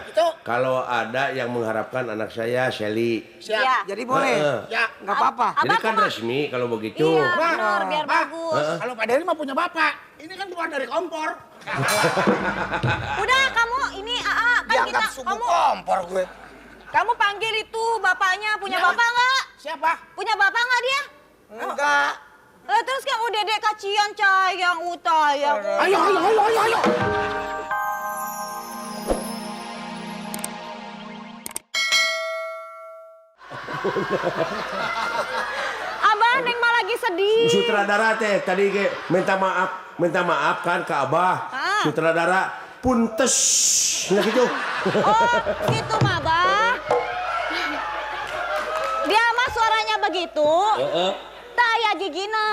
Gitu. Kalau ada yang mengharapkan anak saya Sally. Siap. Ya. Jadi boleh. Ya. Nggak apa-apa. Jadi kan resmi kalau begitu. Iya, benar, biar bagus. Kalau Pak Dery mah punya bapak. Ini kan keluar dari kompor. Udah kamu ini AA kan dianggap kita sumbu kamu kompor gue. Kamu panggil itu bapaknya, punya ya. Bapak nggak? Siapa? Punya bapak nggak dia? Enggak. Lah terus kan udah dek kacian cayang utayang. Ayo ayo ayo ayo ayo. Abah Neng mah lagi sedih. Sutradara teh tadi ge minta maaf kan ke Abah. Ah. Sutradara puntes nah gitu. Oh, gitu mah Abah. Dia mah suaranya begitu. Tak ya gigina.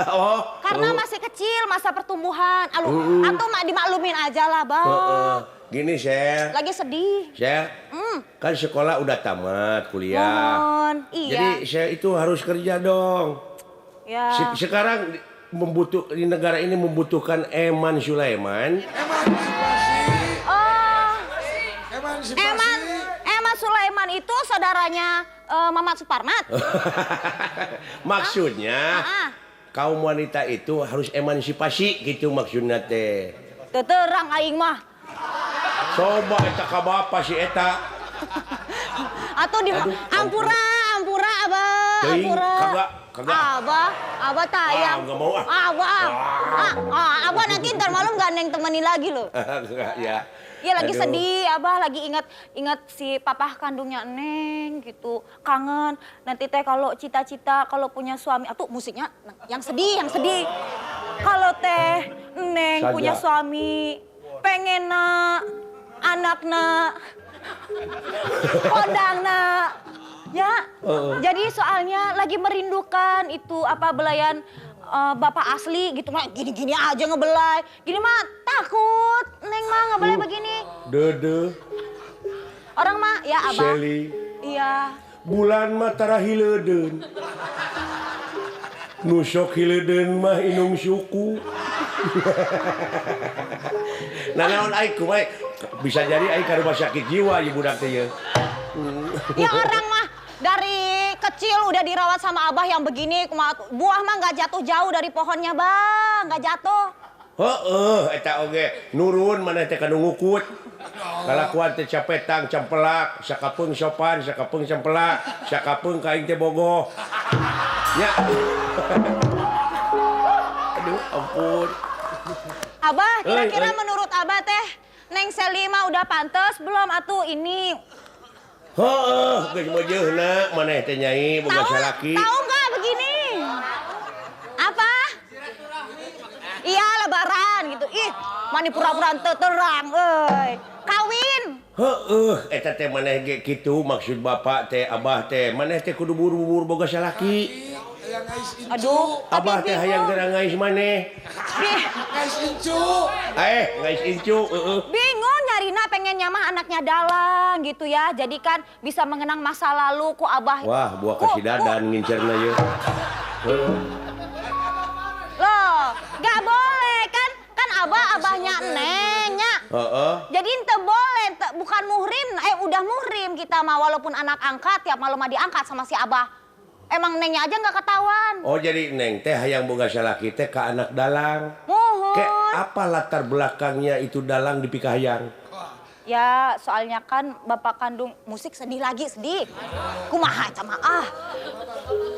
Oh. Karena masih kecil masa pertumbuhan. Alu, atau mak dimaklumin aja lah, Bang. Gini, Sel. Lagi sedih. Sel. Kan sekolah udah tamat, kuliah. Mohon. Iya. Jadi saya itu harus kerja dong. Ya. Sekarang di negara ini membutuhkan Eman Sulaiman. Emansipasi. Oh. Emansipasi. Eman Sulaiman itu saudaranya Mamat Suparmat. Maksudnya kaum wanita itu harus emansipasi gitu maksudnya teh. Terang aing mah. Coba eta ka bapa si eta. Atau di ampura, ampura abah, ampura. Kagak, kagak. Abah, abah tayang. Ah, enggak mau ah. Abah. Abah nanti ntar malam gak neng temenin lagi loh. Enggak ya. Ya lagi sedih, abah lagi ingat si papah kandungnya Neng gitu. Kangen. Nanti teh kalau cita-cita kalau punya suami atau musiknya yang sedih, yang sedih. Kalau teh Neng saja punya suami, pengen nak anak nak kondang nak. Ya. Jadi soalnya lagi merindukan itu apa belayan bapak asli gitu mah gini-gini aja ngebelai. Gini mah takut Neng mah ngebelai begini. Dede. Orang mah ya abah. Sally. Iya. Bulan mah tara hiledeun. Nu sok hiledeun mah inung suku. Nah naon aing kumaha bisa jadi aing ka rumah sakit jiwa ieu budak teh ieu. Ya orang mah dari kecil udah dirawat sama abah yang begini, buah mah nggak jatuh jauh dari pohonnya bang, nggak jatuh. Heeh, eta oge nurun mana teh kanu ngukut. Kalakuan teh capetang cempelak, sakapeung sopan, sakapeung cempelak, sakapeung ka aing teh bogoh. Ya. Aduh, ampun. Abah, kira-kira menurut abah teh Neng Sally mah udah pantes belum atuh ini? Heeh, geus meujeuna maneh teh nyai boga salaki. Tahu nggak begini? Apa? Iya, lebaran gitu. Ih, mani pura-pura terang euy. Kawin. Heeh, eta teh maneh ge kitu maksud bapak teh abah teh maneh teh kudu buru-buru boga salaki. Aduh, abah teh hayang geura ngais maneh. Ngais incu. Ngais incu, heeh. Bingung nyarina pengennya mah anaknya dalang gitu ya. Jadi kan bisa mengenang masa lalu ku abah. Wah, buah kasih dadan ngincerna ye. Loh, gak boleh kan? Kan abah abahnya Nengnya. Heeh. Jadi ente boleh, bukan muhrim, udah muhrim kita mah walaupun anak angkat tiap malam mah diangkat sama si abah. Emang Nengnya aja nggak ketahuan. Oh jadi Neng teh hayang boga salaki teh ke anak dalang. Muhun. Kayak apa latar belakangnya itu dalang dipikahayang? Ya soalnya kan bapak kandung musik sedih lagi sedih. Kumaha sama ah.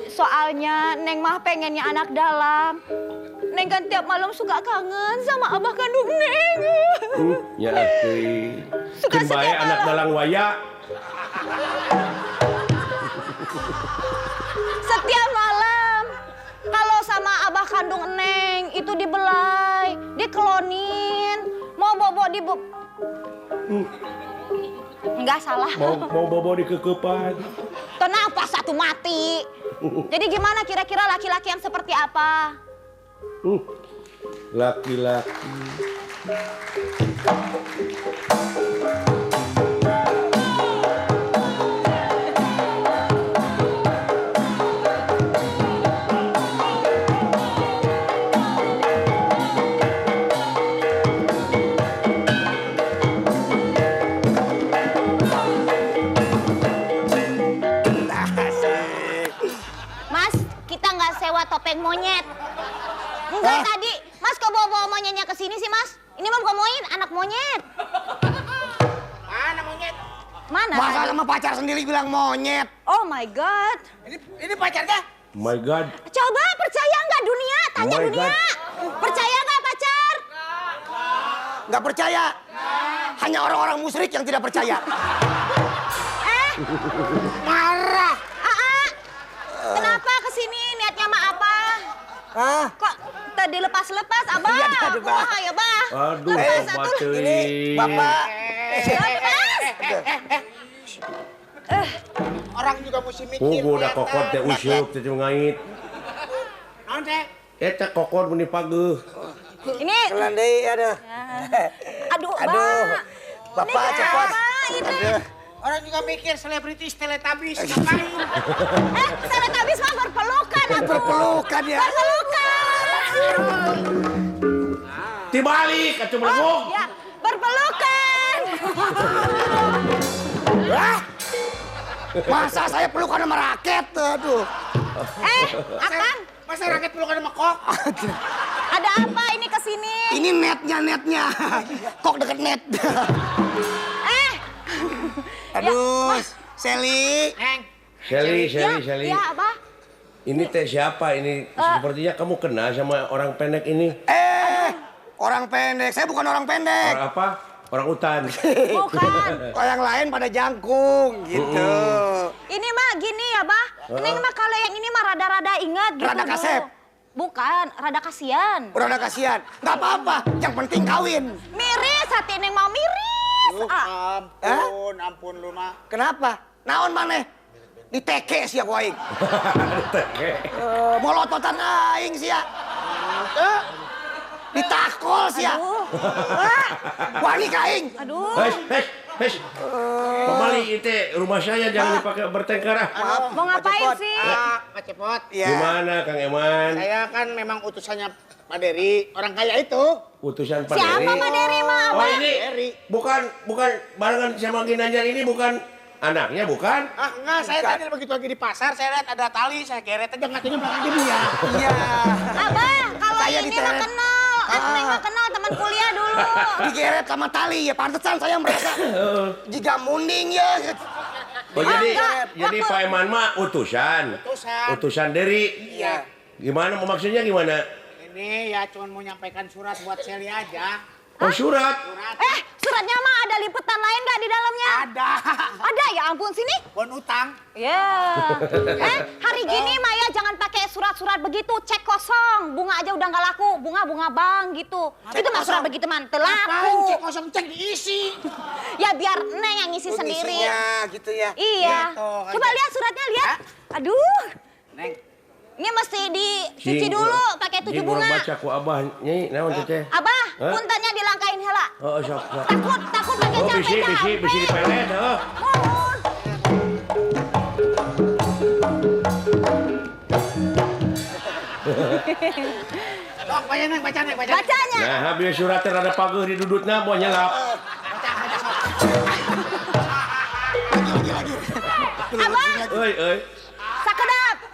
Soalnya Neng mah pengennya anak dalang. Neng kan tiap malam suka kangen sama abah kandung Neng. Ya teh. Suka setiap malam. Anak dalang waya. Setiap malam kalau sama abah kandung Neng itu dibelai, diklonin, mau bobo di Enggak salah. Mau bobo di kekepan. Tenang pas satu mati. Jadi gimana kira-kira laki-laki yang seperti apa? Laki-laki. Enggak tadi. Mas kok bawa-bawa monyetnya ke sini sih, Mas? Ini mah bukan monyet, anak monyet. Mana monyet? Mana? Masa sama pacar sendiri bilang monyet. Oh my God. Ini pacarnya? My God. Coba percaya nggak dunia? Tanya oh dunia. God. Percaya nggak pacar? Nggak percaya. Hanya orang-orang musyrik yang tidak percaya. Marah. Aa, kenapa kesini? Niatnya mah apa? Hah? Kok tadi lepas-lepas, Abah? Iya, aduh, Bah. Wah, ya, Bah. Aduh, lepas, atuh. Ini Bapak. Lepas. Orang juga mesti mikir. Pugu da kokot teh usup teh ngait. Naon teh? Eta kokot meni pageuh. Ini. Kelan deui, aduh. Aduh, aduh. Bapak cepat. Ini. Orang juga mikir selebritis Teletubbies ngapain? Teletubbies mah berpelukan atuh. Berpelukan ya. Berpelukan. Dibalik atuh meleguk. Ya, berpelukan. Wah. Masa saya pelukan sama raket? Aduh. Akang. Masa raket pelukan sama kok? Ada apa ini kesini? Ini netnya. Kok deket net. Aduh, ya, Sally. Sally. Ya, apa? Ini teh siapa ini? Sepertinya kamu kenal sama orang pendek ini. Orang pendek. Saya bukan orang pendek. Orang apa? Orang hutan. Bukan. Kalau yang lain pada jangkung gitu. Ini mah gini ya, Bah. Ini mah kalau yang ini mah rada-rada ingat gitu. Rada kasep. Bukan, rada kasihan. Rada kasihan. Nggak apa-apa, yang penting kawin. Miris, hati Neng mau miris. Ampun, ampun lu mah. Kenapa? Naon maneh? Diteke sia ku aing. Diteke. Molototan aing sia. Ditakol sia. Wani ka aing. Aduh. Hei. Pemali itu rumah saya jangan dipakai bertengkar. Maaf, mau ngapain sih? Pak Cepot. Ya. Gimana Kang Eman? Saya kan memang utusannya Pak Dery, orang kaya itu. Utusan Pak Dery. Siapa Pak Dery mah? Oh ini Dery. Bukan barengan sama Ginanjar ini bukan anaknya bukan? Ah enggak, saya tadi begitu lagi di pasar saya lihat ada tali, saya geret aja nggak tahu belakang dia. Iya. Abah, kalau ini mah kenal. Neng mah kenal teman kuliah dulu. Digeret sama tali ya, pantesan saya merasa jika munding ya. Oh, jadi Pak Eman mah utusan. Utusan Dery. Iya. Gimana maksudnya gimana? Ini ya cuma mau nyampaikan surat buat Sally aja. Oh surat? Suratnya mah ada lipetan lain nggak di dalamnya? Ada. Ada ya ampun sini. Bon utang. Ya. Hari gini Maya jangan pakai surat-surat begitu, cek kosong. Bunga aja udah nggak laku, bunga-bunga bank gitu. Cek itu mah surat begitu man, telaku. Cek kosong, cek diisi. Ya biar Neng yang ngisi sendiri. Isinya gitu ya. Iya. Gitu, coba lihat suratnya, lihat. Aduh. Neng. Ini mesti dicuci dulu pakai 7 bunga. Baca ku abah nyai naon teh. Abah, puntennya dilangkain heula. Oh, sok. Takut pakai capek. Bisi dipelet, heeh. Mohon. Sok baca Neng, baca Neng, baca. Bacanya. Nah, habis suratnya rada pageuh didudutna mau nyelap. Baca sok. Lagi. Abah. Euy. Sakedap.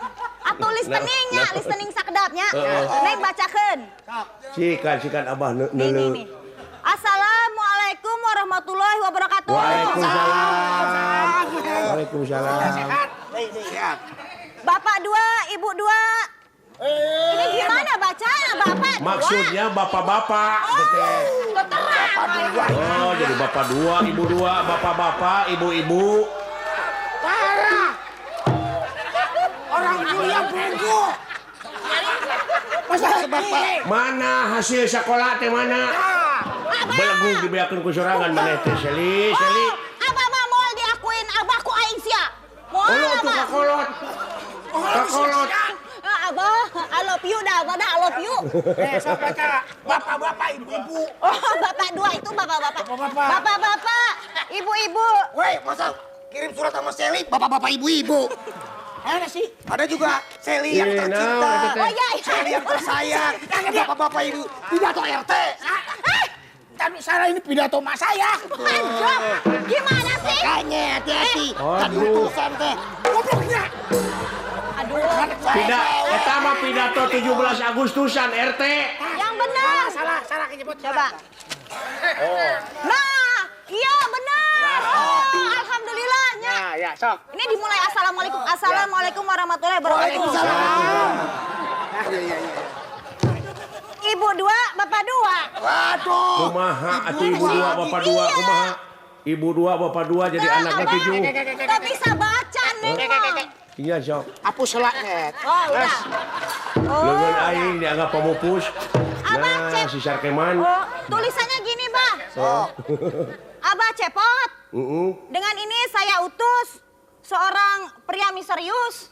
Atau listeningnya, listening sakedapnya. Neng bacakeun. Sikan abah neuleuh. Assalamualaikum warahmatullahi wabarakatuh. Waalaikumsalam. Waalaikumsalam. Sehat. Sehat. Bapak 2, Ibu 2. Ini gimana bacanya Bapak? Maksudnya bapak-bapak. Oh, terang. Oh, jadi bapak 2, Ibu 2, bapak-bapak, ibu-ibu. Parah. Orang kuliah bego. Masa bapak mana hasil sekolah teh mana? Belegu dibeakeun ku sorangan maneh teh Sally, Sally. Abah mah moal diakuin abah ku aing sia. Moal abah. Kakolot. Kakolot. Abah, I love you dah, abah dah, I love you. Sok baca bapak-bapak, ibu-ibu. Oh, bapak 2 itu bapak-bapak. Bapak-bapak, ibu-ibu. Woi, masa kirim surat sama Sally, bapak-bapak ibu-ibu. Ada sih. Ada juga Sally yang tercinta. Oh, iya. Sally yang tersayang. Bapak-bapak ibu pidato RT. Kan salah ini pidato mak saya. Aduh, gimana sih? Makanya hati-hati. Tadi utusan teh. Gobloknya. Aduh. Tidak, eta mah pidato 17 Agustusan RT. Yang benar. Salah kejebot. Coba. Oh. Nah, iya benar. Oh, alhamdulillahnya. Nah, ya, sok. Ini dimulai assalamualaikum. Assalamualaikum warahmatullahi wabarakatuh. Waalaikumsalam. Iya. Ibu dua, bapak dua. Waduh. Kumaha atuh ibu dua, bapak dua, kumaha? Ibu dua, bapak dua jadi anaknya 7. Gak bisa baca nih, mah. Iya, sok. Hapus selak, Net. Oh, udah. Leungeun aing dianggap pemupus. Nah, si Sarkeman. Oh, tulisannya gini, Bah. Oh. Abah Cepot. Dengan ini saya utus seorang pria misterius.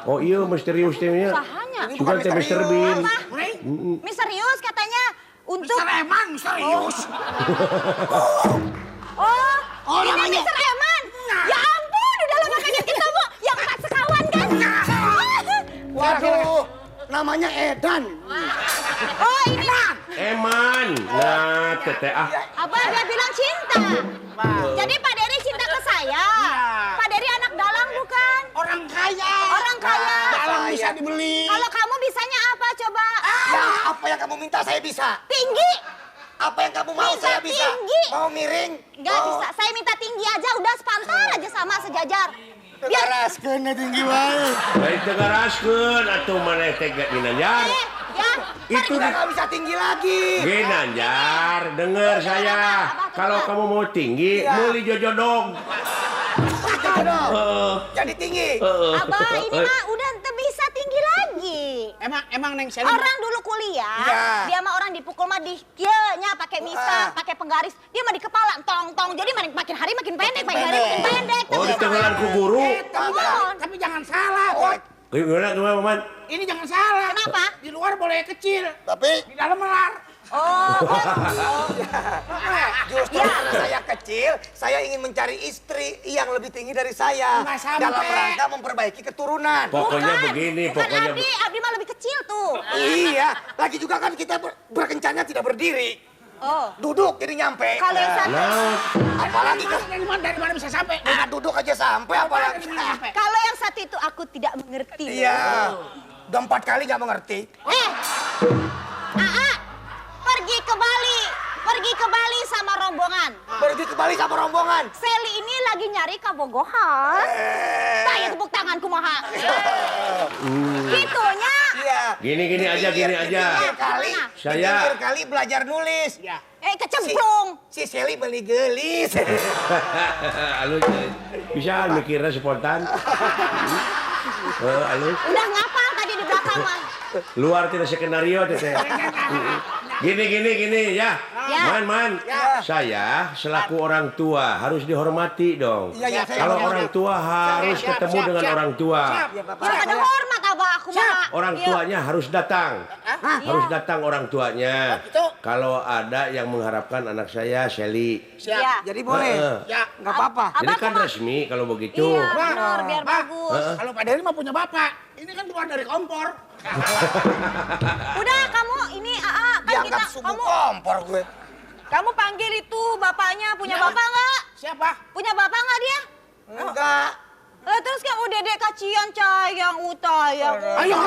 Oh iya, misterius timnya. Usahanya. Bukan teh Mr. Bean. Misterius katanya untuk... Mr. Eman, misterius. Oh, ini namanya Mr. Eman. Ya ampun, udah lama pengen ketemu. Yang tak sekawan kan? Waduh, namanya Edan. Oh, ini Eman. Nah, teteh ah. Abah dia bilang cinta. Jadi Pak Dery cinta ke saya. Pak Dery anak dalang bukan? Orang kaya. Orang kaya. Dalang bisa dibeli. Kalau kamu bisanya apa coba? Ya, apa yang kamu minta saya bisa. Tinggi. Apa yang kamu mau minta saya bisa. Tinggi. Mau miring? Nggak bisa. Saya minta tinggi aja udah sepantar aja sama sejajar. Tegaraskeun tinggi wae. Baik tegaraskeun atuh maneh teh ginanjar. Ya, itu nggak bisa tinggi lagi. Ginanjar, dengar saya. Kalau kamu mau tinggi, meuli jojodog. Jojodog. Jadi tinggi. Abah, ini mah udah bisa tinggi lagi. Emang Neng Seli. Orang dulu kuliah, dia mah orang dipukul mah di kieu-nya pakai misal, pakai penggaris. Dia mah di kepala tong-tong. Jadi makin hari makin pendek, makin hari makin pendek. Oh, ditenggelan ku guru. Tapi jangan salah. Gimana, Man? Ini jangan salah. Kenapa? Di luar boleh kecil, tapi di dalam melar. Oh. Justru karena saya kecil, saya ingin mencari istri yang lebih tinggi dari saya. Dalam rangka memperbaiki keturunan. Pokoknya begini, pokoknya. Abdi mah lebih kecil tuh. Iya, lagi juga kan kita berkencannya tidak berdiri. Oh. Duduk jadi nyampe. Kalau yang satu. Apalagi dari mana bisa sampai? Nah, duduk aja sampai apalagi. Kalau yang satu itu aku tidak mengerti. Iya. Udah 4 kali nggak mengerti. Aa, pergi ke Bali. Pergi ke Bali sama rombongan. Pergi ke Bali sama rombongan. Seli ini lagi nyari kabogohan. Saya tepuk tangan kumaha. Gitunya. Iya. Gini aja, gini aja. Saya kali belajar nulis. Ya. Kecemplung. Si Seli beli gelis. Alus. Bisa mikirnya spontan. Alus. Udah ngapal tadi di belakang mah. Luar tidak skenario teteh. Gini ya. Man. Ya. Saya selaku orang tua harus dihormati dong. Ya, kalau orang tua harus ketemu dengan orang tua. Ya, ada hormat abah aku mah. Orang tuanya harus datang. Harus datang orang tuanya. Kalau ada yang mengharapkan anak saya Seli. Siap. Jadi boleh. Ya, nggak apa-apa. Jadi kan resmi kalau begitu. Iya, benar, biar bagus. Kalau Pak Dery mah punya bapak. Ini kan keluar dari kompor. Udah kamu ini AA kan kita kamu kompor gue. Kamu panggil itu bapaknya, punya bapak nggak? Siapa? Punya bapak nggak dia? Enggak. Terus kan udah dek kacian cayang utayang. Ayo.